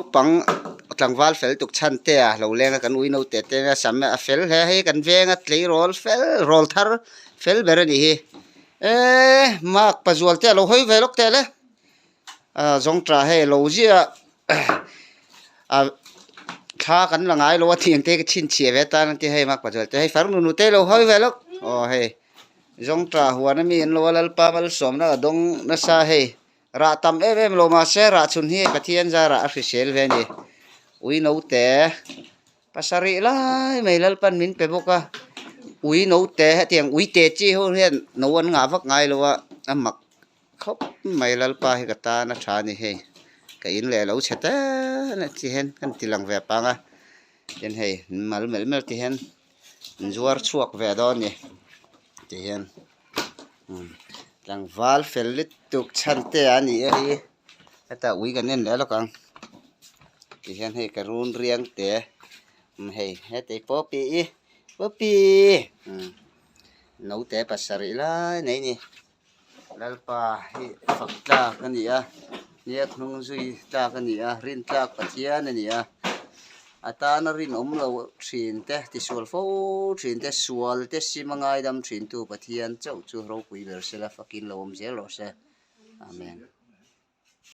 Naupang tlangval fel tuk chhan te a lo leng a kan ui no te te a sam a fel hle a hei kan veng a tleirawl fel rawl thar fel ber a nih hi eee mark pazual te a lo hawi ve lawk teh le ah zawngtah hei lo ziah a thla kan la ngai lo a thian te ka chhinchhiah ve atan a tia hei mark pazual te hei farnu nute lo hawi ve lawk aw hei zawngtah huan ami an lo a lalpa malsawmna a dawng nasa hei. Rah tam em em lo mahse rah chhun hi Pathian zarah a hrisel ve a ni. Ui note pasarih lai mai Lalpan min pe bawk a, ui note hetiang ui te chi ho hian no an ngah vak ngai lo a, a mak khawp mai Lalpa hi ka tan a tha a ni hei. Ka in leh lo chhe ta na chi hian kan ti lang ve pang a, tin hei mal melh melh ti hian an zuar chhuak ve dawn a ni ti hian. Tlangval fel lutuk chhan te a ni a hi hetah ui kan en leh lawk ang tihian hei ka run riang te hei heti pawpi i pawpi naute pasarih lai nei a ni Lalpa hi fak tlak a ni a hniak hnung zui tlak a ni a rin tlak Pathian a ni a. A tana rinawm lo thin te, tisual fo thin te, sual te sim a ngaidam thin tu Pathian chauh chu ropui ber sela fakin lo awm zel rawh se. Amen.